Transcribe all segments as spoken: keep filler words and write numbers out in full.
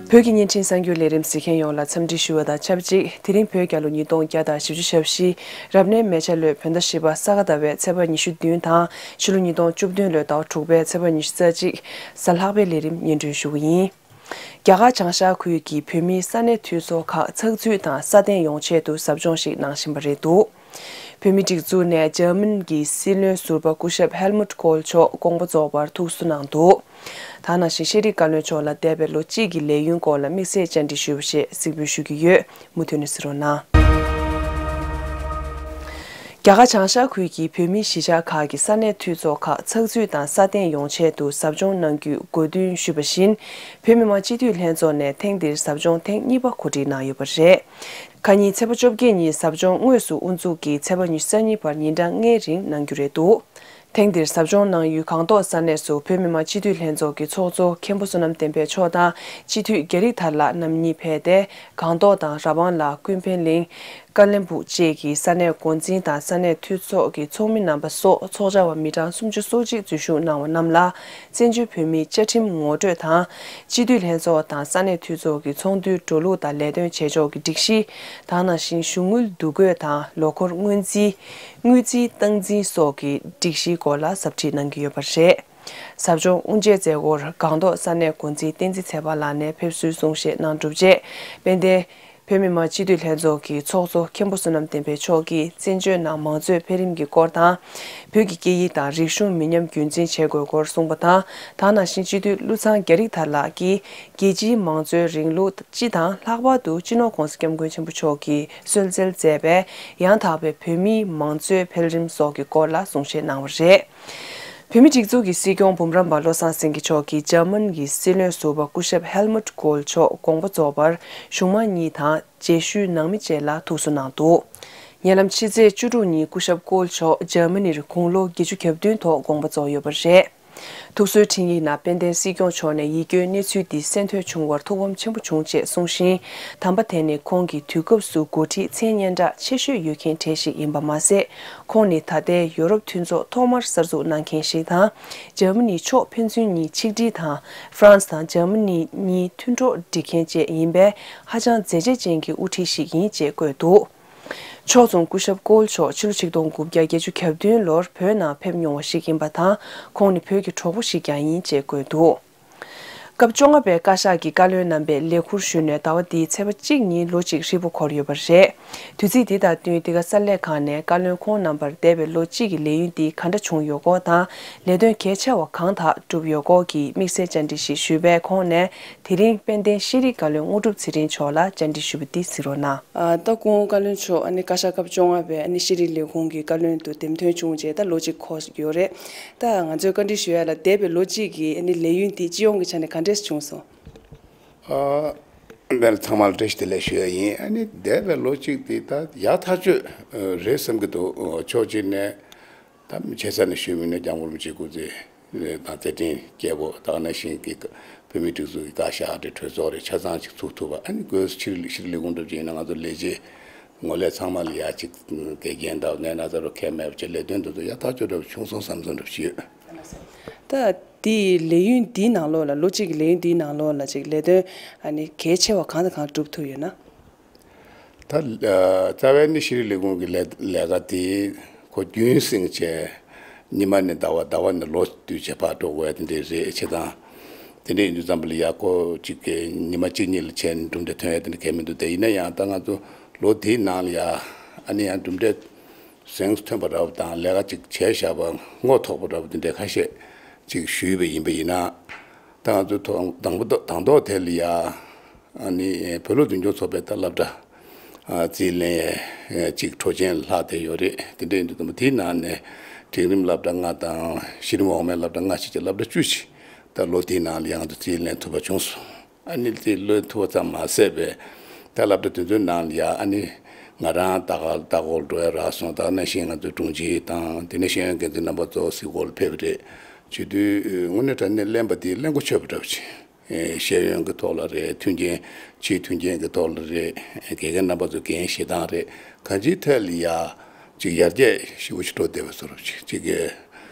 བོད་ཀྱི་བརྙན་འཕྲིན་གསར་འགྱུར་ལས་རིམ་གཟིགས་མཁན་ཡོངས་ལ་འཚམས་འདྲི་ཞུ་བ་དང་ཆབས་ཅིག་དེ་རིང་བོད་རྒྱལ་ལོ་ཉིས་སྟོང་བརྒྱ་དང་བཞི་བཅུ་ཞེ་བཞི། རབ་གནས་མེ་བྱ་ལོའི་བོད་ཟླ་བཞི་པ་ས་ག་ཟླ་བའི་ཚེས་པ་ཉི་ཤུ་བདུན་དང་ཕྱི་ལོ་ཉིས་སྟོང་བཅུ་བདུན་ལོའི་ཟླ་བ་དྲུག་པའི་ཚེས་པ་ཉི་ཤུ་རྩ་གཅིག་གཟའ་ལྷག་པའི་ལས་རིམ་སྙན་སྒྲོན་ཞུ་གི་ཡིན། རྒྱ་གར་བྱང་ཤར་ཁུལ་གྱི་བོད་མིའི་ས་གནས་འཐུས་ཚོགས་ཁག་ཚགས་ཚུད་དང་སྲ་བརྟན་ཡོང་ཆེད་དུ་ཟབ་སྦྱོང་ཞིག་གནང་བཞིན་པ་རེད་འདུག་བོད་མིའི་སྒྲིག་འཛུགས་ནས་འཇར་མན་གྱི་སྲིད་བློན་ཟུར་པ་སྐུ་ཞབས་ཧེལ་མུཊ་ཀོལ་མཆོག་དགོངས་པ་རྫོགས་པར་ཐུགས་གསོ་གནང་འདུག་ད་ནང་བཞིན་ཤེས་རིག་བཀའ་བློན་མཆོག་ལ་འདས་པའི་ལོ་གཅིག་གི་ལས་ཡུན་སྐོར་ལ་དམིགས་བསལ་བཅར་འདྲི་ཞུས་པ་ཞེས་གཟིགས་འབུལ་ཞུ་གི་ཡོད། མུ་མཐུད་ནས་གཟིགས་རོགས་གནང་། རྒྱ་གར་བྱང་ཤར་ཁུལ་གྱི་བོད་མིའི་གཞིས་ཆགས་ཁག་གི་ས་གནས་འཐུས་ཚོགས་ཁག་ཚགས་ཚུད་དང་སྲ་བརྟན་ཡོང་ཆེད་དུ་ཟབ་སྦྱོང་གནང་རྒྱུའི་དགོས་འདུན་ཞུས་པ་བཞིན། བོད་མི་མང་སྤྱི་འཐུས་ལྷན་ཚོགས་ནས་ཐེངས་འདིར་ཟབ་སྦྱོང་ཐེངས་གཉིས་པ་གོ་སྒྲིག་གནང་ཡོད་པ་རེད། ཁ་ཉིན་ཚེས་པ་བཅོ་བརྒྱད་ཉིན་ཟབ་སྦྱོང་དངོས་སུ་དབུ་འཛུགས་ཀྱིས་ཚེས་པ་ཉི་ཤུ་རྩ་གཉིས་བར་ཉིན་གྲངས་ལྔའི་རིང་གནང་རྒྱུ་རེད་འདུག་ཐེངས་འདིར་ཟབ་སྦྱོང་གནང་ཡུལ་སྒང་ཏོག་ས་གནས་སུ་བོད་མི་མང་སྤྱི་འཐུས་ལྷན་ཚོགས་ཀྱི་ཚོགས་གཙོ་མཁན་པོ་བསོད་ནམས་བསྟན་འཕེལ་མཆོག་དང་སྤྱི་འཐུས་རྒྱ་རིག་དར་ལགས་རྣམ་གཉིས་ཕེབས་ཏེ། སྒང་ཏོག་དང་ར་བང་ལ། ཀུན་ཕན་གླིང་། ཀ་ལན་སྦུག་བཅས་ཀྱི་ས་གནས་འགོ་འཛིན་དང་ས་གནས་འཐུས་ཚོགས་ཀྱི་ཚོགས་མི་རྣམ་པ་སོགས་ཚོགས་བཅར་བ་མི་གྲངས་སུམ་ཅུ་སོ་གཅིག་འཛུལ་ཞུགས་གནང་བ་རྣམས་ལ་བཙན་བྱོལ་བོད་མིའི་བཅའ་ཁྲིམས་ངོ་སྤྲོད་དང་། སྤྱི་འཐུས་ལྷན་ཚོགས་དང་ས་གནས་འཐུས་ཚོགས་ཀྱི་ཚོགས་འདུའི་འགྲོ་ལུགས་དང་ལས་དོན་བྱེད་ཕྱོགས་ཀྱི་སྒྲིག་གཞི། ད་ག་ནང་བཞིན་གཞུང་དངུལ་བསྡུ་འགོད་དང་ལོ་འཁོར་སྔོན་རྩིས། དངུལ་རྩིས་སྟངས་འཛིན་སོགས་ཀྱི་སྒྲིག་གཞིའི་སྐོར་ལ་ཟབ་ཁྲིད་གནང་གི་ཡོད་པ་རེད། ཟབ་སྦྱོང་དབུ་འབྱེད་མཛད་སྒོར་སྒང་ཏོག་ས་གནས་འགོ་འཛིན་བསྟན་འཛིན་ཚེ་དཔག་ལགས་ནས་ཕེབས་བསུའི་གསུང་བཤད་གནང་གྲུབ་རྗེས། དཔལ་ལྡན་བོད་མི་མང་སྤྱི་འཐུས་ལྷན་ཚོགས་ཀྱི་ཚོགས་གཙོ་མཁན་པོ་བསོད་ནམས་བསྟན་འཕེལ་མཆོག་གིས་བཙན་བྱོལ་ནང་མང་གཙོའི་འཕེལ་རིམ་གྱི་སྐོར་དང་། བོད་ཀྱི་སྐད་ཡིག་དང་རིག་གཞུང་མི་ཉམས་རྒྱུན་འཛིན་བྱེད་དགོས་སྐོར་གསུངས་པ་དང་། ད་ག་ནང་བཞིན་སྤྱི་འཐུས་ཀླུ་ཚང་རྒྱ་རིག་དར་ལགས་ཀྱིས་རྒྱལ་སྤྱིའི་མང་གཙོའི་རིང་ལུགས་སྤྱི་དང་ལྷག་པར་དུ་སྤྱི་ནོར་༧གོང་ས་༧སྐྱབས་མགོན་ཆེན་པོ་མཆོག་གིས་གསོལ་སྩལ་མཛད་པའི་ཡང་དག་པའི་བོད་མིའི་མང་གཙོའི་འཕེལ་རིམ་སོགས་ཀྱི་སྐོར་ལ་གསུང་བཤད་གནང་བ་རེད། བོད་མིའི་སྒྲིག་འཛུགས་ཀྱི་སྲིད་སྐྱོང་འབུམ་རམས་པ་བློ་བཟང་སེང་གེ་མཆོག་གིས་འཇར་མན་གྱི་སྲིད་བློན་ཟུར་པ་སྐུ་ཞབས་ཧེལ་མུཊ་ཀོལ་མཆོག་དགོངས་པ་རྫོགས་པར་གཞུང་མང་གཉིས་དང་རྗེས་ཤུལ་ནང་མི་བཅས་ལ་ཐུགས་གསོ་གནང་འདུག་ཉེ་ལམ་ཕྱི་ཚེས་བཅུ་དྲུག་ཉིན་སྐུ་ཞབས་ཀོལ་མཆོག་འཇར་མ་ནིར་དགུང་ལོ་བརྒྱད་ཅུ་གྱ་བདུན་ཐོག་དགོངས་པ་རྫོགས་ཡོད་པ་རེད། ཐུགས་གསོའི་འཕྲིན་ཡིག་ནང་དཔལ་ལྡན་སྲིད་སྐྱོང་མཆོག་ནས་ཡིད་སྐྱོའི་གནས་ཚུལ་འདི་གསན་ཐོས་བྱུང་བར་ཐུགས་ཕམ་ཆེན་པོ་བྱུང་ཅེས་གསུངས་ཤིང་། དམ་པ་དེ་ནི་ཁོང་གི་དུས་སྐབས་སུ་འགོ་ཁྲིད་མཚན་སྙན་གྲགས་ཆེ་ཤོས་ཡོད་མཁན་གྲས་ཤིག་ཡིན་པ་མ་ཟད། ཁོང་ནི་ད་ལྟའི་ཡོ་རོབ་མཐུན་ཚོགས་ཐོག་མར་གསར་འཛུགས་གནང་མཁན་ཞིག་དང་། འཇར་མ་ནི་ཕྱོགས་ཕན་ཚུན་གཉིས་ཆིག་སྒྲིལ་དང་། ཧྥ་རན་སི་དང་འཇར་མ་ནི་གཉིས་མཐུན་གྲོགས་སྒྲིག་མཁན་བཅས་ཡིན་པས། ཧ་ཅང་མཛད་རྗེས་ཅན་གྱི་དབུ་ཁྲིད་ཞིག་ཡིན་ཅེས་བཀོད་འདུག་ཕྱོགས་མཚུངས་སྐུ་ཞབས་ཀོལ་མཆོག་ཕྱི་ལོ་ཆིག་སྟོང་དགུ་བརྒྱ་བརྒྱད་ཅུ་གྱ་བདུན་ལོར་བོད་ནང་ཕེབས་མྱོང་བ་ཞིག་ཡིན་པ་དང་། ཁོང་ནི་བོད་ཀྱི་གྲོགས་པོ་ཞིག་ཀྱང་ཡིན་ཅེས་བཀོད་འདུག་སྐབས་བཅོ་ལྔ་པའི་བཀའ་ཤག་གི་བཀའ་བློན་རྣམ་པས་ལས་འཁུར་ཞུས་ནས་ཟླ་བ་འདིའི་ཚེས་པ་གཅིག་ཉིན་ལོ་གཅིག་ཧྲིལ་པོ་འཁོར་ཡོད་པ་རེད། དུས་ཚིགས་འདི་དང་བསྟུན་འདི་ག་གསར་ལས་ཁང་ནས་བཀའ་བློན་ཁོང་རྣམ་པར་འདས་པའི་ལོ་གཅིག་གི་ལས་ཡུན་འདི་ག་འདྲ་བྱུང་ཡོད་སྐོར་དང་། ལས་དོན་གལ་ཆེ་བ་གང་དག་བསྒྲུབས་ཡོད་སྐོར་གྱི་དམིགས་བསལ་བཅར་འདྲི་ཞིག་ཞུས་པས། ཁོང་ནས་དེ་རིང་དཔལ་ལྡན་ཤེས་རིག་བཀའ་བློན་དངོས་གྲུབ་ཚེ་རིང་མཆོག་ལ་བཅར་འདྲི་ཞུས་པ་འདི་གཟིགས་རོགས་གནང་། ཨ། ད་སྐུ་ངོ་བཀའ་བློན་མཆོག་ཨ་ནི་བཀའ་ཤག་སྐབས་བཅོ་ལྔ་པའི་ཨ་ནི་ཤེས་རིག་ལས་ཁུངས་ཀྱི་བཀའ་བློན་དུ་འདེམས་ཐོན་བྱུང་རྗེས་ད་ལོ་གཅིག་འཁོར་ཡོད་རེད། ད་ང་ཚོས་བཀའ་འདྲི་ཞུ་ཡ་ལ་འདས་པའི་ལོ་གཅིག་གི་ཨ་ནི་ལས་ཡུན་འདི་སྤྱི་ཡོངས་ཀྱི་ཆ་ནས་ག་འདྲས་བྱུང་སོང་། ཨ། དེ་ལ་ཚང་མ་ལ་བཀྲ་ཤིས་བདེ་ལེགས་ཞུ་ཡ་ཡིན། ཨ་ནི་འདས་པའི་ལོ་གཅིག་འདི་ད་ཡག་ཐག་ཆོད་རེད་བསམ་གྱི་འདུག་ཕྱོགས་གཅིག་ནས། ད་ཆེ་ས་ནས་ཞུས་མིན་ན་སྐྱབས་མགོན་རིན་པོ་ཆེ་སྐུ་ཚེ་དང་རྩེ་ཕྲེང་རྒྱལ་པོ་དག་ན་ཤིང་གི་བོད་མིའི་སྒྲིག་འཛུགས་ཀྱི་བཀའ་ཤག་རེད། གྲོས་ཚོགས་རེད། ཆ་ཚང་ཅིག་ཚུགས་ཐུབ་པ། ཨ་ནི་སྒོས་སུ་ཕྱིར་ཕྱིར་ལས་ཁུངས་འགྲུབ་ཅིག་ཡིན་ན་ང་ཚོ་ལས་བྱེད་ངོ་ལས་ཚང་མ་ལ་ཡ་ཅིག་དགེ་རྒན་དང་ནད་ན་ཚ་རོ་ཁས་མེད་པ་ཅིག་ལས་དོན་དུ་དུ་ཡ་ཐག་ཆོད་འདྲ་བ་བྱུང་སོང་བསམ་ཚུལ་འདྲ་བ་ཅིག་ཡོད། ད་དེའི་ལས་ཡུན་འདིའི་ནང་ལོགས་ལ་ལོ་གཅིག་གི་ལས་ཡུན་འདིའི་ནང་ལོགས་ལ་ཅིག་ལས་དོན་ཨ་ནི་གལ་ཆེ་བ་གང་དང་གང་སྒྲུབ་ཐུབ་ཡོད་ན། ད་ཨ་རྩ་བའི་ནི་ཤེས་རིག་ལས་ཁུངས་ཀྱི་ལས་ལས་ཀ་དེ་ཁོ་རྒྱུན་བསྲིངས་བྱས་ཉི་མ་ནས་ཟླ་བ་ཟླ་བ་ནས་ལོ་དུས་བྱེད་པར་འགྲོ་དགོས་དེ་འདྲས་རེད། བྱེད་སྟངས་དེ་འདྲས་ཡིན་དུས་ཙམ་པ་ལ་ཡག་པོ་ཅིག་གི་ཉི་མ་གཅིག་གཉིས་ལ་བྱས་ནས་གྲུབ་འབྲས་ཐོན་ཡ་དེ་འདྲ་གལ་མི་འདུག་དེ་ཡིན་ན་ཡང་ད་ང་ཚོ་ལོ་དེའི་ནང་ལ་ཡ་ཨ་ནི་ཡང་གྲུབ་འབྲས་གཟེངས་སུ་ཐོན་པ་འདྲ་བོ་དང་ལས་ཀ་ཅིག་བྱས་བཞག་པ་རྔོ་ཐོགས་པ་འདྲ་བོ་དེ་འདྲས་ཁ་ཤས་ཅིག་ཞུས་པ་ཡིན་པ་ཡིན་ན། ད་ང་ཚོ་ཐོག་དང་པོ་དང་ཐོག་དེ་ལ་ཡ། ཨ་ནི་བོད་ལུགས་མདུན་སྐྱོང་ཚོགས་པའི་ད་སློབ་གྲྭ་ཨ་རྩིས་ལེན་ཅིག་འཕྲོ་ཅན་ལྷག་བསྡད་ཡོད་རེད། དེ་འདྲ་ཡིན་དུས་ད་དེའི་ནང་ནས་འབྲིང་རིམ་སློབ་གྲྭ་ལྔ་དང་གཞི་རིམ་འོག་མའི་སློབ་གྲྭ་ལྔ་བྱས་ཀྱི་སློབ་གྲྭ་བཅུ་ཅིག་ད་ལོ་དེའི་ནང་ལ་ཡང་དུ་རྩིས་ལེན་ཐུབ་པ་བྱུང་སོང་། ཨ་ནི་དེ་ལོན་ཐུབ་པ་ཙམ་མ་ཟད་པའི་ད་སློབ་གྲྭ་དེ་ཚོའི་ནང་ལ་ཡ་ཨ་ནི་ང་རང་ལྟ་ག་ལྟ་སྐོར་འགྲོ་ཡ་རག་སོང་། ད་ནང་བཞིན་ང་ཚོའི་དྲུང་ཆེ་དང་དེ་ནས་ཤེས་ཡོན་འགན་འཛིན་རྣམ་པ་ཚོ་གཟིགས་སྐོར་ལ་ཕེབས་པ་རེད། བྱེད་དུས་དངོས་གནས་དྲང་གནས་གླེན་པ་དེ་གླེན་གོ་ཆོད་པ་འདྲ་བ་ཅིག་ཤེས་ཡོན་གྱི་ཐོག་ལ་རེད། མཐུན་རྐྱེན་ཕྱིའི་མཐུན་རྐྱེན་གྱི་ཐོག་ལ་རེད། དགེ་རྒན་རྣམ་པ་ཚོ་འགན་བཞེས་སྟངས་རེད། གང་ཅིའི་ཐད་ལ་ཡ་ཅིག་ཡར་རྒྱས་ཞེ་པོ་ཞིག་འགྲོ་བསྡད་པའི་བཟོ་འདྲ་ཅིག་ཅིག་གི་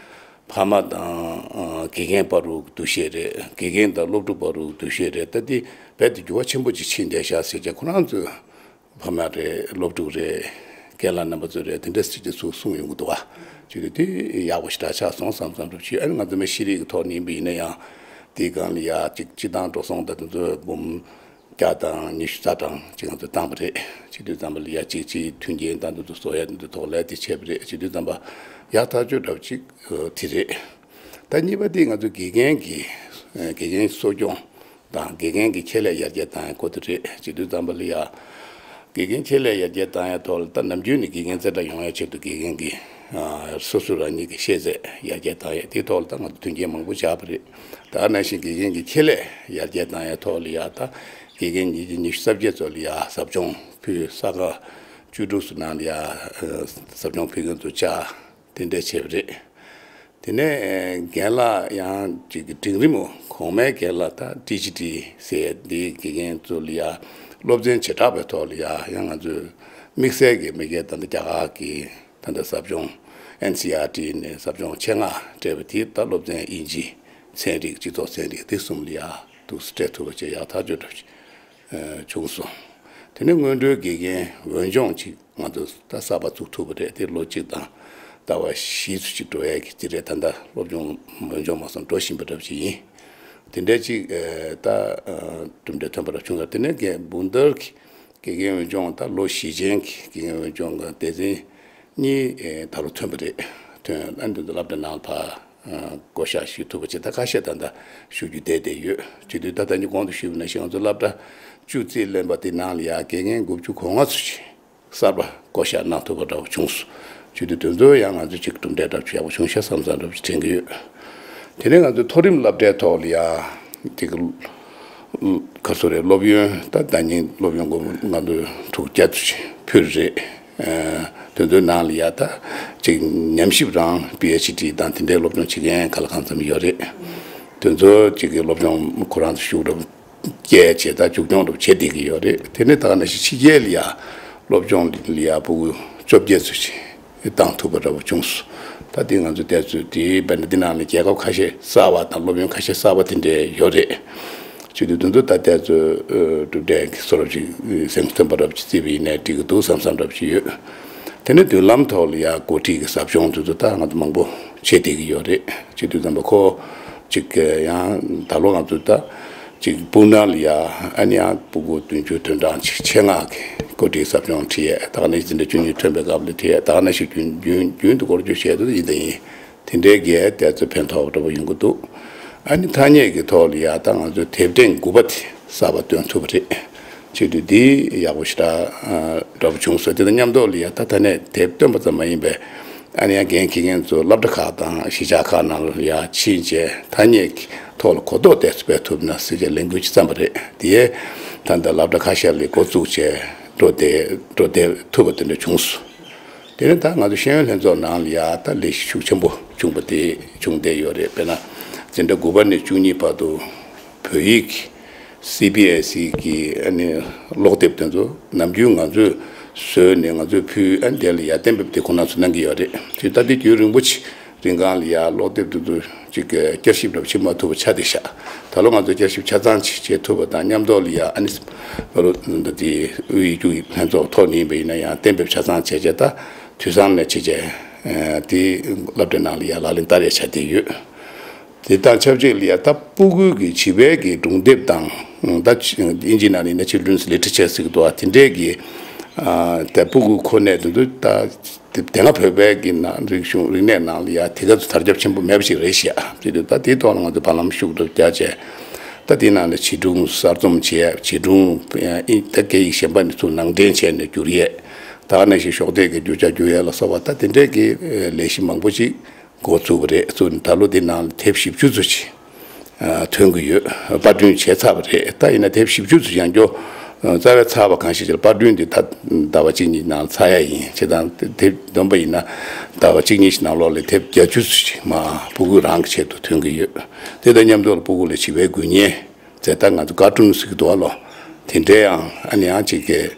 ཕ་མ་དང་ དགེ་རྒན་བར་དུ་འདུ་ཤེས་རེད། དགེ་རྒན་དང་སློབ་ཕྲུག་བར་དུ་འདུ་ཤེས་རེད། ད་འདི་རྦད་དེ་འགྱུར་བ་ཆེན་པོ་ཅིག་ཕྱིན་བསྡད་ཤག་ཟེར་བྱས། ཁོ་རང་ཚོའི་ཕ་མ་རེད། སློབ་ཕྲུག་རེད། རྒན་ལགས་རྣམ་པ་ཚོ་རེད། དེ་འདྲ་ཟེར་གྱི་ཚུལ་གསུངས་ཡོང་གི་འདུག་བ། བྱས་དུས་དེ་ཡག་པོ་ཞེ་དྲག་ཆགས་སོང་བསམ་བསམ་འདྲ་བྱས། ཨ་ནི་ང་ཚོ་མི་ཤེས་རིག་གི་ཐོག་ནས་ཡིན་པ་ཡིན་ན་ཡང་། དེའི་སྒང་ལ་ཡ་གཅིག་སྤྱི་བཏང་འགྲོ་སོང་ད་དེ་ཚོ་འབུམ་བརྒྱ་དང་ཉི་ཤུ་རྩ་གྲངས་ཅིག་ང་ཚོ་བཏང་བ་རེད། བྱས་དུས་ཙམ་པ་ལ་ཡ་གཅིག་གཅིག་མཐུན་རྐྱེན་དང་དེ་ཚོ་བཟོ་ཡ་དེ་ཚོ་ཐོག་ལ་དེ་བྱས་པ་རེད། བྱས་དུས་ཙམ་པ་ཡག་ཐག་ཆོད་འདྲ་བོ་ཅིག་དེ་རེད། ད་གཉིས་པ་དེ་ང་ཚོ་དགེ་རྒན་གྱི་དགེ་རྒན་གསོ་སྐྱོང་དང་དགེ་རྒན་གྱི་ཆེད་ལས་ཡར་རྒྱས་བཏང་ཡ་སྐོར་དེ་རེད། བྱས་དུས་ཙམ་པ་ལ་ཡ། དགེ་རྒན་ཆེད་ལས་ཡར་རྒྱས་བཏང་ཡ་ཐོག་ལ་ད་ནམ་རྒྱུན་ནས་དགེ་རྒན་རྩེ་གྲ་ཡོང་ཡ་ཆེད་དུ་དགེ་རྒན་གྱི་ཨ་སོ་སོ་རང་ཉིད་ཀྱི་ཤེས་ཚད་ཡར་རྒྱས་བཏང་ཡ་དེའི་ཐོག་ལ་ད་ང་ཚོ་མཐུན་རྐྱེན་མང་པོ་བཞག་པ་རེད། ད་ནང་བཞིན་དགེ་རྒན་གྱི་ཆེད་ལས་ཡར་རྒྱས་བཏང་ཡ་ཐོག་ལ་ཡ། ད་དགེ་རྒན་ཉིས་བརྒྱ་ཉི་ཤུ་རྩ་བརྒྱད་ཚོ་ལ་ཡ་ཟབ་སྦྱོང་ཕུལ། ས་ག་བཅུ་དྲུག་སོ་ནང་ལ་ཡ་ཨ་ཟབ་སྦྱོང་ཕུལ་མཁན་ཚོ་བཅར། དེ་འདྲ་བྱས་པ་རེད། དེ་ནས་རྒན་ལགས་ཡང་ཅིག་གི་འབྲིང་རིམ་གོང་མའི་རྒན་ལགས་ད་ཊི་ཇི་ཊི་ཟེར་འདིའི་དགེ་རྒན་ཚོ་ལ་ཡ་སློབ་ཚན་བྱེ་བྲག་པའི་ཐོག་ལ་ཡ་ཡང་ང་ཚོས་དམིགས་བསལ་གྱི་མི་སྒེར་ད་ལྟ་རྒྱ་གར་གྱི་ད་ལྟ་ཟབ་སྦྱོང་ཨེན་སི་ཨར་ཊི་ནས་ཟབ་སྦྱོང་ཆེད་མངགས་སྤྲད་པ་དེ་ད་སློབ་ཚན་དབྱིན་ཇི་ཚན་རིག་སྤྱི་ཚོགས་ཚན་རིག་འདི་གསུམ་ལ་ཡ་འདུག་སེ་སྤྲད་ཐུབ་པ་བྱས་ཡག་ཐག་ཆོད་འདྲ་བོ་ཅིག་བྱུང་སོང་། དེ་ནས་སྔོན་འགྲོའི་དགེ་རྒན་འོས་སྦྱོང་ཅིག་ང་ཚོ་ད་གསར་པ་བཙུགས་ཐུབ་པ་རེད། དེ་ལོ་གཅིག་དང་ཟླ་བ་བཞི་ཙམ་ཅིག་འགྲོ་ཡས་ཀྱི་དེ་རེད། ད་ལྟ་སློབ་སྦྱོང་འོས་སྦྱོང་མ་སོང་འགྲོ་བཞིན་པ་འདྲ་བ་ཅིག་ཡིན། དེ་འདྲ་ཅིག་ཨ་ད་ཨ་གྲུབ་འབྲས་ཐོན་པ་འདྲ་བྱུང་ཡོད། དེ་ནས་རྒན་འབུམ་ལྡར་གྱི་དགེ་རྒན་འོས་སྦྱོང་ད་ལོ་བཞི་ཅན་གྱི་དགེ་རྒན་འོས་སྦྱོང་གི་སྡེ་ཚན་གཉིས་ཨེ་ད་ལོ་ཐོན་པ་རེད། ཐོན་ཨ་འདི་ཚོ་སློབ་གྲྭ་ནང་ཕར་ཨ་བསྐོ་བཞག་ཞུ་ཐུབ་པ་བྱས། ད་ཁ་ཤས་ད་ལྟ་ཞུ་རྒྱུ་བསྡད་བསྡད་ཡོད། བྱས་དུས་ད་ལྟ་ཉིན་གོང་དུ་ཞུས་པ་ནང་བཞིན་ང་ཚོ་སློབ་གྲྭ་བཅུ་རྩིས་ལེན་པ་དེ་ནང་ལ་ཡ་དགེ་རྒན་དགུ་བཅུ་གོ་ལྔ་ཙམ་ཞིག་གསར་པ་བསྐོ་བཞག་གནང་ཐུབ་པ་འདྲ་བོ་བྱུང་སོང་། བྱས་དུས་དེ་ཚོ་ཡང་ང་ཚོ་ཅིག་གྲུབ་འབྲས་འདྲ་བོ་ཡག་པོ་བྱུང་ཤག་བསམ་བསམ་འདྲ་བོ་ཅིག་དྲན་གྱི་ཡོད། དེ་ནས་ང་ཚོ་མཐོ་རིམ་སློབ་གྲྭའི་ཐོག་ལ་ཡ་དེ་ག་ག་སོ་རེད། སློབ་ཡོན་ད་ཟླ་ཉིན་སློབ་ཡོན་སྒོར་མོ་ང་ཚོ་དྲུག་བརྒྱ་ཙམ་ཞིག་ཕུལ་རེད། ཨ་དེ་ཚོའི་ནང་ལ་ཡ་ད་ཅིག་ཉམས་ཞིབ་རང་པི་ཨེཆ་ཌི་དང་དེ་འདྲའི་སློབ་སྦྱོང་བྱེད་མཁན་ག་ལ་གང་འཚམ་ཡོད་རེད། དེ་ཚོ་ཅིག་གི་སློབ་སྦྱོང་ཁོ་རང་ཚོ་ཤུགས་རབ་སྐྱེད་བྱེད་ད་མཇུག་སྐྱོང་རབ་བྱེད་བསྡད་ཀྱི་ཡོད་རེད། དེ་ནས་ད་ག་ནང་བཞིན་ཕྱི་རྒྱལ་ལ་ཡ་སློབ་སྦྱོང་ལ་ཡ་ཕྲུ་གུ་བཅོ་བརྒྱད་ཙམ་ཞིག་བཏང་ཐུབ་པ་འདྲ་བོ་བྱུང་སོང་། ད་འདི་ང་ཚོ་བལྟས་ཚོད་དེ་དཔེར་ན་འདི་ནང་ལ་རྒྱལ་ཁབ་ཁ་ཤས་གསར་པ་དང་སློབ་ཡོན་ཁ་ཤས་གསར་པ་དེ་འདྲ་ཡོད་རེད། བྱས་དུས་དེ་ཚོ་ད་བལྟས་ཚོད་ཨ་གྲུབ་འབྲས་ཀྱི་བཟོ་འདྲ་ཅིག་སེམས་སྟོན་པ་འདྲ་ཅིག་བརྩིས་པ་ཡིན་ནའི་འགྲིག་གི་འདུག་བསམ་བསམ་འདྲ་ཅིག་ཡོད། དེ་ནས་མདུན་ལམ་ཐོག་ལ་ཡ་འགོ་ཁྲིད་ཀྱི་ཟབ་སྦྱོང་དེ་ཚོ་ད་ང་ཚོ་མང་པོ་བྱེད་བསྡད་ཀྱི་ཡོད་རེད། བྱས་དུས་ཙམ་པ་ཁོ་ཅིག་ཡང་ད་ལོ་ང་ཚོ་ད་ཅིག་སྤུ་ན་ལ་ཡ་ཨ་ནི་ཡང་ཕྲུ་གུ་བདུན་ཅུ་དོན་གྲངས་ཅིག་ཆེད་མངགས་ཀྱི་འགོ་ཁྲིད་ཟབ་སྦྱོང་ཁྲིད་ཡས། ད་ག་ནང་བཞིན་འཛིན་གྲྭ་བཅུ་གཉིས་ཐོན་པའི་སྐབས་ལ་ཁྲིད་ཡས། ད་ག་ནང་བཞིན་རྒྱུན་རྒྱུན་རྒྱུན་དུ་སྐོར་སྐྱོད་བྱས་འདུག་ཡིན་དང་ཡིན། དེ་འདྲའི་གི་དེ་ཚོ་ཕན་ཐོགས་འདྲ་པོ་ཡོང་གི་འདུག་ཨ་ནི་ཐ་སྙད་ཀྱི་ཐོག་ལ་ཡ་ད་ང་ཚོས་དེབ་ཕྲེང་དགུ་པ་དེ་གསར་པ་བཏོན་ཐུབ་པ་རེད། བྱས་དུས་འདི་ཡག་པོ་ཞེ་དྲག་ཨ་འདྲ་པོ་བྱུང་སོང་། དེ་དང་མཉམ་དུ་ལ་ཡ་ད་ད་ནས་དེབ་བཏོན་པ་ཙམ་མ་ཡིན་པའི་ཨ་ནི་ཡང་འགན་འཁྱེར་མཁན་ཚོ་སློབ་གྲྭ་ཁག་དང་གཞིས་ཆགས་ཁག་ནང་ལ་ཡ་ཕྱིན་བྱས་ཐ་སྙད་ཀྱི་ཐོག་ལ་གོ་རྟོགས་དེ་ཚོ་སྤེལ་ཐུབ་ན་ཟེར་བྱས་ལས་འགུལ་ཅིག་བརྩམས་པ་རེད། དེ་ཡས་ད་ལྟ་སློབ་གྲྭ་ཁ་ཤས་ལ་འགོ་བཙུགས་བྱས་འགྲོ་བསྡད་འགྲོ་བསྡད་ཐུབ་པ་དེ་འདྲ་བྱུང་སོང་། དེ་ནས་ད་ང་ཚོ་ཤེས་ཡོན་ལྷན་ཚོགས་ནང་ལ་ཡ་ད་ལས་གཞི་ཤུགས་ཆེན་པོ་བྱུང་པ་དེ་བྱུང་བསྡད་ཡོད་རེད། དཔེར་ན་འཛིན་གྲྭ་དགུ་པ་ནས་བཅུ་གཉིས་བར་དུ་བོད་ཡིག་གི་སི་བི་ཨེ་སི་གི་ཨ་ནི་ཀློག་དེབ་དེ་ཚོ་ནམ་རྒྱུན་ང་ཚོས་བཟོས་ནས་ང་ཚོས་ཕུལ། ཨ་ནི་དེ་ལ་ཡ་གཏན་འབེབས་དེ་ཁོ་རང་ཚོ་གནང་གི་ཡོད་རེད། དེ་ད་ལྟའི་རྒྱུན་རིང་པོ་ཆེ་རིང་གང་ལ་ཡ་ཀློག་དེབ་དེ་ཚོ་ཅིག་བསྐྱར་ཞིབ་རབ་བྱེད་མ་ཐུབ་པ་ཆགས་བསྡད་ཤག་ད་ལོ་ང་ཚོས་བསྐྱར་ཞིབ་ཆ་ཚང་ཅིག་བྱེད་ཐུབ་པ་དང་མཉམ་དུ་ལ་ཡ་ཨ་ནི་ལོ་ལོ་འདི་དེ་དབུས་ཡིག་རྒྱུགས་ལྷན་ཚོགས་ཐོག་ནས་ཡིན་པ་ཡིན་ན་ཡང་གཏན་འབེབས་ཆ་ཚང་བྱས་བྱས་ད་དུས་སང་ནས་བྱས་བྱས་དེ་སློབ་གྲྭའི་ནང་ལ་ཡ་ལག་ལེན་བསྟར་ཡ་ཆགས་བསྡད་ཡོད། དེ་དང་ཆབས་ཅིག་ལ་ཡ་ད་ཕྲུ་གུ་གི་བྱིས་པའི་གི་སྒྲུང་དེབ་དང་ད་ཨིན་ཇི་ནང་ནས་ཡིན་ན་Children's Literature ཟེར་གི་འདུག་བ། དེ་འདྲའི་གི་ད་ཕྲུ་གུ་ཁོ་ནས་དེ་ཚོ་ད། དེ་དེ་སྔ་བོད་པའི་གི་ནང་རིག་གཞུང་རིག་གནས་ནང་ལ་ཡ་དེ་ག་ཚོད་དར་ཁྱབ་ཆེན་པོ་མེད་པ་ཞིག་རེད་ཤག་དེ་དུས་ད་དེའི་ཐོག་ལ་ང་ཚོ་བར་ལམ་ཤུགས་སྒྲུབ་རྒྱ་བྱས། ད་དེའི་ནང་ལ་བྱིས་སྒྲུང་གསར་རྩོམ་བྱས། བྱིས་སྒྲུང་ཨིན་ད་སྐད་ཡིག་གཞན་པ་ནས་ཚུར་ནང་འདྲེན་བྱས་ནས་བསྒྱུར་ཡས། ད་ག་ནང་བཞིན་ཤོག་ལྡེབ་ཀྱི་བསྒྱུར་བྱ་བསྒྱུར་ཡས་ལ་སོགས་པ་ད་དེ་འདྲའི་གི་ལས་གཞི་མང་པོ་ཞིག་འགོ་བཙུགས་པ་རེད། བཙུགས་ནས་ད་ལོ་དེའི་ནང་ལ་དེབ་བཞི་བཅུ་ཙམ་ཞིག་ཐོན་གྱི་ཡོད། པར་སྐྲུན་བྱས་ཚར་བ་རེད། ད་ཡིན་ན་དེབ་བཞི་བཅུ་ཙམ་ཡང་སྐྱོ་རྩ་བའི་ཚར་བ་གང་ཞིག་ཅིག་ལ་པར་སྐྲུན་འདི་ད་ཟླ་བ་གཅིག་གཉིས་ནང་ཚར་ཡ་ཡིན། བྱས་ཙང་དེབ་བསྡོམས་པ་ཡིན་ན་ཟླ་བ་གཅིག་གཉིས་ཤིག་ནང་ལོགས་ལ་དེབ་བརྒྱད་ཅུ་ཙམ་ཞིག་མ་ཕྲུ་གུ་རང་གི་ཆེད་དུ་ཐོན་གྱི་ཡོད། དེ་དང་མཉམ་དུ་ལ་ཕྲུ་གུ་ལ་བྱིས་པའི་དགུན་ཉལ་ཟེར་ད་ང་ཚོ་ཀར་ཊུན་ཟེར་གྱི་འདུག་བ་ལོ། དེ་འདྲའི་ཡང་ཨ་ནི་ཡང་ཅིག་གི་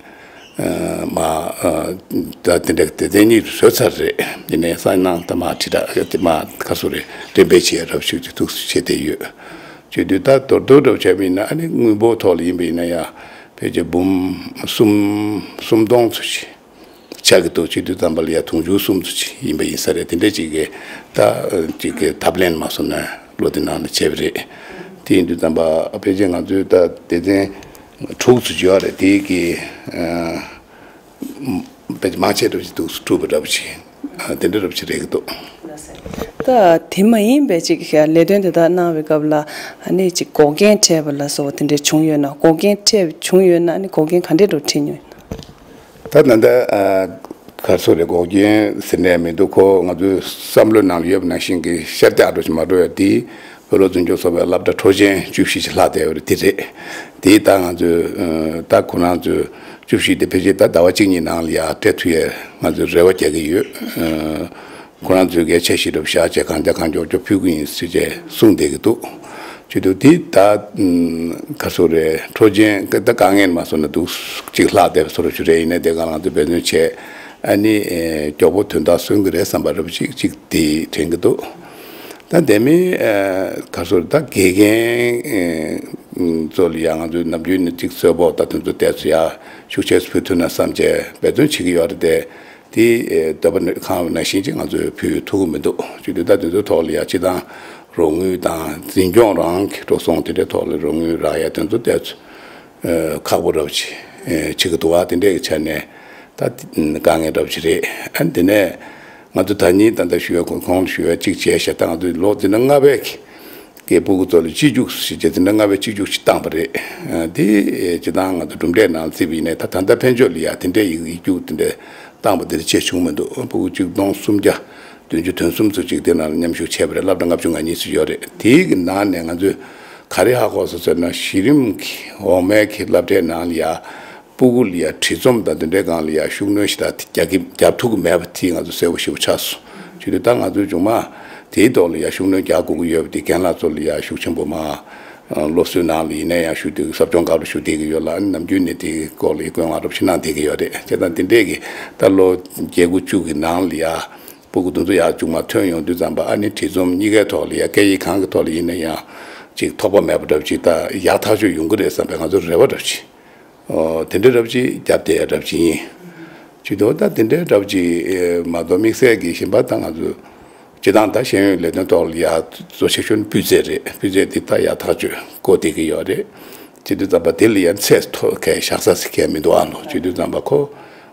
ཨ་མ་ཨ་ད་དེ་འདྲ་དེ་དེ་གཉིས་བཟོས་ཚར་རེད། ཡིན་ནའི་སང་ཉིན་ད་མ་ཁྲི་ད་དེ་མ་ཁ་སོ་རེད། འགྲེམས་སྤེལ་བྱེད་རབས་ཤིག་ཅིག་ཐུགས་སུ་ཆེ་བསྡད་ཡོད། བྱེད་དུས་ད་མདོར་བསྡུས་འདྲ་བོ་བྱས་པ་ཡིན་ན། ཨ་ནི་དངུལ་འབོར་ཐོག་ལ་ཡིན་པ་ཡིན་ན་ཡ་ཕལ་ཆེར་འབུམ་གསུམ་གསུམ་སྟོང་ཙམ་ཞིག་ཆགས་ཀྱི་འདུག་བྱེད་དུས་ཙམ་པ་ལ་ཡ་དུང་ཕྱུར་གསུམ་ཙམ་ཞིག་ཡིན་པ་ཡིན་ས་རེད། དེ་འདྲ་ཅིག་གི་ད་ཅིག་གི་ཐབས་ལེན་མ་སོང་ན་ལོ་དེ་ནང་ལ་བྱས་པ་རེད། དེ་ཡིན་དུས་ཙམ་པ་ཕལ་ཆེར་ང་ཚོའི་ད་སྡེ་ཚན་དྲུག་ཙམ་ཡོད་རེད། དེ་གི་ཨ་དཔེ་མང་ཆེ་འདྲ་ཞིག་འདུག་སྒྲུབ་པ་འདྲ་པོ་ཞིག་ཨ་དེ་འདྲ་འདྲ་པོ་ཞིག་རེད་ཀྱི་འདུག་ད་དེ་མ་ཡིན་པའི་ཅིག་ལས་དོན་དེ་དག་གནང་བའི་སྐབས་ལ་ཨ་ནི་ཅིག་འགོག་རྐྱེན་འཕྲད་པ་ལ་སོགས་པ་དེ་འདྲ་བྱུང་ཡོད་ན། འགོག་རྐྱེན་འཕྲད་བྱུང་ཡོད་ན་ཨ་ནི་འགོག་རྐྱེན་ག་འདྲས་འདྲ་པོ་འཕྲད་མྱོང་ཡོད་ན། ད་ད་ལྟ་ཨ་ག་རེ་ཟེར་རེད། འགོག་རྐྱེན་ཟེར་ནས་མི་འདུག་ཁོ་ང་ཚོའི་བསམ་བློའི་ནང་ལ་ཡོད་པ་ནང་བཞིན་གྱི་ཤར་རྒྱག་འགྲོ་ཞིག་མ་འགྲོ་ཡ་དེ། བོད་རོགས་འཛིན་སྐྱོང་ཚོགས་པའི་སློབ་གྲྭ་འཕྲོ་ཅན་བཅུ་བཞི་ཅིག་ལྷག་བསྡད་ཡོད་རེད། དེ་རེད། དེ་ད་ང་ཚོས་ཨ་ད་ཁོ་རང་ཚོས་བཅུ་བཞི་དེ་ཕལ་ཆེར་ད་ཟླ་བ་གཅིག་གཉིས་ནང་ལ་ཡར་སྤྲད་ཐུབ་ཡས་ང་ཚོས་རེ་བ་རྒྱག་གི་ཡོད། ཨ་ཁོ་རང་ཚོས་གལ་ཆེ་ཞིག་འདྲ་པོ་བཞག་བྱས་གང་མགྱོགས་གང་མགྱོགས་མགྱོགས་ཕུལ་གི་ཡིན་ཟེར་བྱས་གསུངས་བསྡད་ཀྱི་འདུག་བྱེད་དུས་དེ་ད་ཨ་ག་རེ་ཟེར་རེད། འཕྲོ་ཅན་ད་དཀའ་ངལ་མ་སོང་ན་འདུག་གཅིག་ལྷག་བསྡད་པ་བཟོ་འདྲ་ཞིག་རེད། ཡིན་ནའི་དེ་ག་ང་ཚོས་འབད་བརྩོན་བྱས། ཨ་ནི་ཨེ་མགྱོགས་པོ་དོན་དག་སོན་གྱི་རེད་བསམ་པ་འདྲ་པོ་ཅིག་ཅིག་དེ་དྲན་གྱི་འདུག་ད་དེ་མིན་ཨ་ག་རེ་ཟེར། ད་དགེ་རྒན་ཨ་ཚོ་ལ་ཡ་ང་ཚོས་ནམ་རྒྱུན་ནས་ཅིག་གསོལ་ཕོགས་ད་དེ་ཚོ་ཏོག་ཙམ་ཡ་ཤུགས་ཆེ་ཕུལ་ཐུབ་ན་བསམ་བྱས་འབད་བརྩོན་བྱེད་ཀྱི་ཡོད་རེད་དེ། དེ་ཨེ་འདོད་པ་ནི་གང་ནང་བཞིན་ཅིག་ང་ཚོས་ཕུལ་ཐུབ་ཀྱི་མི་འདུག་བྱེད་དུས་ད་དེ་ཚོའི་ཐོག་ལ་ཡ་སྤྱི་བཏང་རོགས་དངུལ་དང་འཛིན་སྐྱོང་རང་གི་འགྲོ་སོང་དེ་འདྲའི་ཐོག་ལ་རོགས་དངུལ་རག་ཡ་དེ་ཚོ་ཏོག་ཙམ་ཨ་ཁག་པོ་འདྲ་པོ་ཅིག་ཨ་བྱེད་ཀྱི་འདུག་བ། དེ་འདྲའི་ཆ་ནས་ད་དཀའ་ངལ་འདྲ་པོ་ཅིག་རེད། ཨ་དེ་ནས་ང་ཚོ་ད་ནི་ད་ལྟ་ཞུ་བའི་གོང་གོང་ཞུ་བའི་གཅིག་བྱས་ཤག་ད་ང་ཚོ་ལོ་འདི་འདྲ་ལྔ་པའི་གི་སྤུ་གུ་ཚོ་ལ་སྤྱི་རྒྱུགས་ཞེས་བྱས་འདི་འདྲ་ལྔ་པའི་སྤྱི་རྒྱུགས་ཤིག་བཏང་པ་རེད། ཨ་དེ་སྤྱི་བཏང་ང་ཚོ་གྲུབ་འབྲས་ནང་བརྩིས་པ་ཡིན་ནའི་ད་ད་ལྟ་ཕན་ཆོད་ལ་ཡ་དེ་འདྲའི་ཡིག་ཡིག་རྒྱུགས་དེ་འདྲའི་བཏང་པ་དེ་འདྲ་ཅིག་བྱུང་མི་འདུག་སྤུ་གུ་གཅིག་སྟོང་སུམ་བརྒྱ་བདུན་ཅུ་དོན་གསུམ་ཙམ་ཅིག་དེ་ནང་ལ་མཉམ་ཞུགས་བྱས་པ་རེད། སློབ་གྲྭ་ལྔ་བཅུ་ང་གཉིས་ཙམ་ཡོད་རེད། དེའི་གི་ནང་ནས་ང་ཚོས་ག་རེ་ཧ་གོ་སོང་ཟེར་ན། གཞི་རིམ་གྱི་འོག་མའི་གི་སློབ་གྲྭའི་ནང་ལ་ཡ་སྤུ་གུ་ལ་ཡ་བྲིས་རྩོམ་དང་དེ་འདྲའི་སྒང་ལ་ཡ་ཤུགས་སྣོན་ཞེ་དྲག་རྒྱག་གི་རྒྱབ་ཐུབ་ཀྱི་མེད་པ་དེ་ང་ཚོ་གསལ་པོ་ཞེ་པོ་ཆགས་སོང་། བྱས་དུས་ད་ང་ཚོས་བྱུང་མ་དེའི་ཐོག་ལ་ཡ་ཤུགས་སྣོན་རྒྱག་དགོས་ཀྱི་ཡོད་པ་དེ་རྒན་ལགས་ཚོ་ལ་ཡ་ཤུགས་ཆེན་པོ་མ་སློབ་གསོའི་ནང་ལ་ཡིན་ན་ཡང་ཞུགས་བསྡད་ཀྱི། ཟབ་སྦྱོང་སྐབས་ལ་ཞུགས་བསྡད་ཀྱི་ཡོད་ལ། ཨ་ནི་ནམ་རྒྱུན་ནས་དེའི་སྐོར་ལ་ཡ་བཀོད་མངགས་རོགས་ཞིག་གནང་བསྡད་ཀྱི་ཡོད་རེད། བྱས་ཙང་དེ་འདྲས་ཀྱི་ད་ལོ་བརྒྱད་དགུ་བཅུ་གི་ནང་ལ་ཡ་སྤུ་གུ་དེ་ཚོ་ཡར་མཇུག་མ་ཐོན་ཡོང་དུས་ཙམ་པ། ཨ་ནི་བྲིས་རྩོམ་གཉིས་ཀའི་ཐོག་ལ་ཡ་སྐད་ཡིག་གང་གི་ཐོག་ལ་ཡིན་ན་ཡང་ཅིག་ཐོགས་པ་མེད་པ་འདྲ་པོ་ཅིག་ད་ཡག་ཐག་ཆོད་ཡོང་གི་རེད་བསམ་པའི་ང་ཚོར་རེ་བ་འདྲ་པོ་ཅིག་ཨོ་དེ་འདྲའི་འདྲ་པོ་ཅིག་རྒྱབ་བསྡད་ཡ་འདྲ་པོ་ཅིག་ཡིན། བྱས་དུས་ད་དེ་འདྲའི་འདྲ་པོ་ཅིག་ཨེ་མ་གཏོགས་དམིགས་བསལ་གྱི་གཞན་པ་ད་ང་ཚོ་སྤྱི་བཏང་ད་ཤེས་ཡོན་ལས་དོན་ཐོག་ལ་ཡ་གཙོ་ཆེ་ཤོས་ནི་སྤུས་ཚད་རེད། སྤུས་ཚད་འདི་ད་ཡག་ཐག་ཆོད་འགོ་བསྡད་ཀྱི་ཡོད་རེད། བྱས་དུས་ཙམ་པ་དེ་ལ་ཡ་ཚད་མཐོ་གི་བཞག་ས་ཟེར་མཁན་མི་འདུག་ཨ་ནོ། བྱས་དུས་ཙམ་པ་ཁོ་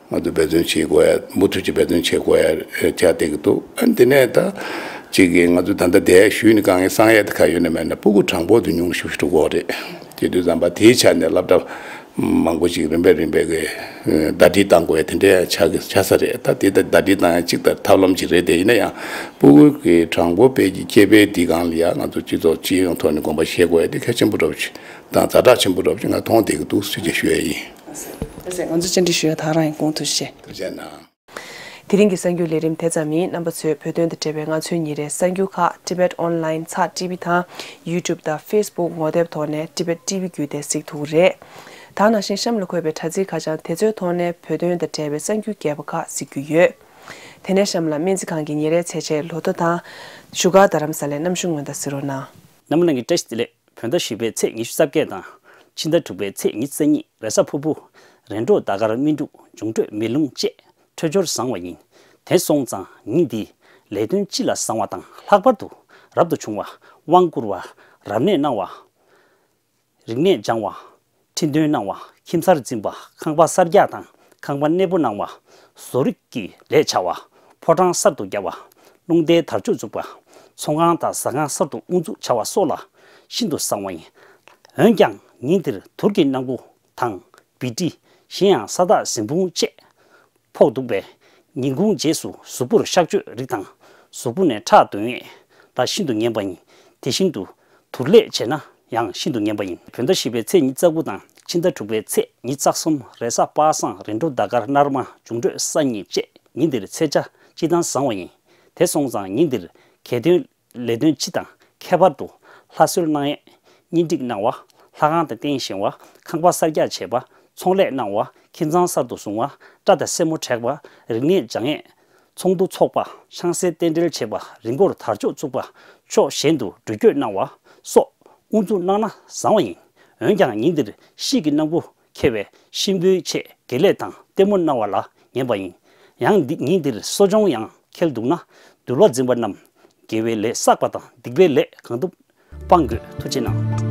ང་ཚོ་འབད་བརྩོན་བྱེད་དགོས་ཡ། མུ་མཐུད་ཀྱི་འབད་བརྩོན་བྱེད་དགོས་ཡ་ཆགས་བསྡད་ཀྱི་འདུག་ཨ་ནི་དེ་ནས་ད་ཅིག་གི་ང་ཚོ་ད་ལྟ་དེ་ཞུས་ནས་དཀའ་ངལ་སང་ཡ་དེ་ག་ཡོད་ན་མེད་ན་སྤུ་གུ་གྲངས་འབོར་དེ་ཉུང་རུ་ཞུ་ཞུ་འགྲོ་གི་རེད། བྱས་དུས་ཙམ་པ་དེའི་ཆ་ནས་སློབ་གྲྭ་མང་པོ་ཅིག་རིམ་པས་རིམ་པས་ཀྱི་ཟླ་སྒྲིལ་བཏང་དགོས་ཡ་དེ་འདྲ་ཆགས་ཀྱི་ཆགས་ས་རེད། ད་དེ་ད་ཟླ་སྒྲིལ་བཏང་ཡ་གཅིག་ད་ཐབས་ལམ་ཅིག་རེད། དེ་ཡིན་ན་ཡང་སྤུ་གུ་གི་གྲངས་འབོར་སྤེལ་གྱི་སྐྱེ་འཕེལ་འདི་སྒང་ལ་ཡ་ང་ཚོ་སྤྱི་ཚོགས་སྤྱི་ཡོངས་ཐོག་ནས་དགོངས་པ་བཞེས་དགོས་ཡ་དེ་གལ་ཆེན་པོ་འདྲ་པོ་ཅིག་དང་ཛ་དྲག་ཆེན་པོ་འདྲ་པོ་ཅིག་ང་མཐོང་བསྡད་ཀྱི་འདུག་ཟེར་གྱི་ཞུ་ཡ་ཡིན། ལགས་སོ། ལགས་སོ། ང་ཚོ་བཅར་འདྲི་ཞུ་ཡ་ད་ག་རང་ཡིན། དགོངས་ཐུགས་རྗེ་ཆེ། ཐུགས་རྗེ་གནང་། དེ་རིང་གི་གསར་འགྱུར་ལས་རིམ་དེ་ཙམ་ཡིན། རྣམ་པ་ཚོས་བོད་དོན་དང་འབྲེལ་བའི་ང་ཚོའི་ཉིན་རེའི་གསར་འགྱུར་ཁག་Tibet Online ཚགས་ཊི་བི་དང་YouTube དང་Facebook ངོ་དེབ་ཐོག་ནས་Tibet T V བརྒྱུད་དེ་གཟིགས་ཐུབ་ཀྱི་རེད། ད་ནང་བཞིན་གཤམ་ལ་འཁོད་པའི་དྲ་ཚིགས་ཁ་བྱང་དེ་ཚོའི་ཐོག་ནས་བོད་དོན་དང་འབྲེལ་བའི་གསར་འགྱུར་རྒྱས་པ་ཁག་གཟིགས་རྒྱུ་ཡོད། དེ་ནས་གཤམ་ལ་སྨན་རྩིས་ཁང་གི་ཉིན་རེའི་ཚེས་ཆའི་ལོ་ཐོ་དང་བཞུགས་སྒར་རྡ་རམ་ས་ལའི་གནམ་གཤིས་སྔོན་བརྡ་གཟིགས་རོགས་གནང་། རྣམ་པ་རྣམས་ཀྱི་བཀྲ་ཤིས་བདེ་ལེགས། བོད་ཟླ་བཞི་པའི་ཚེས་ཉི་ཤུ་རྩ་བརྒྱད་དང་། ཕྱི་ཟླ་དྲུག་པའི་ཚེས་ཉི་ཤུ་རྩ་གཉིས། རེས་གཟའ་ཕུར་བུ། རེས་འགྲོགས་ཟླ་སྐར་སྨིན་དྲུག་འབྱུང་འཕྲོད་མེ་རླུང་བཅས་འཕྲོད་སྦྱོར་བཟང་བ་ཡིན། དེ་སོང་ཙང་ཉིན་འདིའི་ལས་དོན་སྤྱི་ལ་བཟང་བ་དང་ལྷག་པར་དུ་རབ་ཏུ་བྱུང་བ། དབང་བསྐུར་བ། རབ་གནས་གནང་བ། རིག་གནས་སྦྱང་བ། ཁྲི་འདོན་གནང་བ། ཁྱིམ་གསར་འཛིན་པ། ཁང་པ་གསར་རྒྱག་དང་ཁང་པ་གནས་སྤོ་གནང་བ། བཟོ་རིག་གི་ལས་བྱ་བ། ཕོ་བྲང་གསར་དུ་བརྒྱབ་པ། རླུང་རྟའི་དར་ལྕོག་འཛུགས་པ། ཚོང་ཁང་དང་ཟ་ཁང་གསར་དུ་དབུ་འཛུགས་བྱ་བ་སོགས་ལ་ཤིན་ཏུ་བཟང་བ་ཡིན། འོན་ཀྱང་ཉིན་འདིར་དུར་གྱི་སྣམ་བུ་དང་བི་ཏྲི། གཞན་ཡང་ས་བདག་གཟན་བུ་བཅས་ཕོག་འདུག་པས། ཉིན་གུང་རྗེས་སུ་གཟུགས་པོར་གཤག་བཅོས་རིགས་དང་། གཟུགས་པོ་ནས་ཁྲག་འདོན་ཡས་ལ་ཤིན་ཏུ་ངན་པ་ཡིན། དེ་བཞིན་དུ་དུར་ལས་བྱས་ན་ཡང་ཤིན་ཏུ་ངན་པ་ཡིན། བོད་ཟླ་བཞི་པའི་ཚེས་ཉི་ཤུ་རྩ་དགུ་དང་ཕྱི་ཟླ་དྲུག་པའི་ཚེས་ཉི་ཤུ་རྩ་གསུམ། རེས་གཟའ་པ་སངས། རེས་འགྲོགས་ཟླ་སྐར་སྣར་མ། འབྱུང་འཕྲོད་ས་གཉིས་བཅས་ཉིན་འདིར་ཚེས་ཆ་སྤྱིར་བཏང་བཟང་བ་ཡིན། དེ་སོང་ཙང་ཉིན་འདིར་གྱེས་དོན་ལས་དོན་སྤྱི་དང་ཁྱད་པར་དུ་ལྷ་གསོལ་གནང་ཡས། གཉེན་སྒྲིག་གནང་བ། ལྷ་ཁང་དང་རྟེན་བཞེངས་པ། ཁང་པ་གསར་རྒྱག་བྱེད་པ། ཚོང་ལས་གནང་བ། ཁྱིམ་ཚང་གསར་དུ་བཟུང་བ། སྐྲ་དང་སེན་མོ་བྲེགས་པ། རིག་གནས་སྦྱང་ཡས། ཚོགས་འདུ་འཚོགས་པ། ཆང་སའི་རྟེན་འབྲེལ་བྱེད་པ། རི་མགོར་དར་ལྕོག་བཙུགས་པ། ཕྱོགས་གཞན་དུ་འགྲུལ་སྐྱོད་གནང་བ་སོགས་དབུ་འཛུགས་གནང་ན་བཟང་བ་ཡིན། འོན་ཀྱང་ཉིན་འདིར་དཔྱིད་ཀྱི་སྣམ་བུ་འཁྱིལ་བས་གཤིན་པོའི་ཆེད་དགེ་ལས་དང་ལྟད་མོ་གནང་བ་ལ་ངན་པ་ཡིན། ཡང་འདི་ཉིན་འདིར་གསོ་སྦྱོང་ཡང་འཁེལ་འདུག་ན། འདུལ་བ་འཛིན་པ་རྣམས་དགེ་བའི་ལས་བསགས་པ་དང་སྡིག་པའི་ལས་གང་ཐུབ་སྤང་དགོས། ཐུགས་རྗེ་གནང་།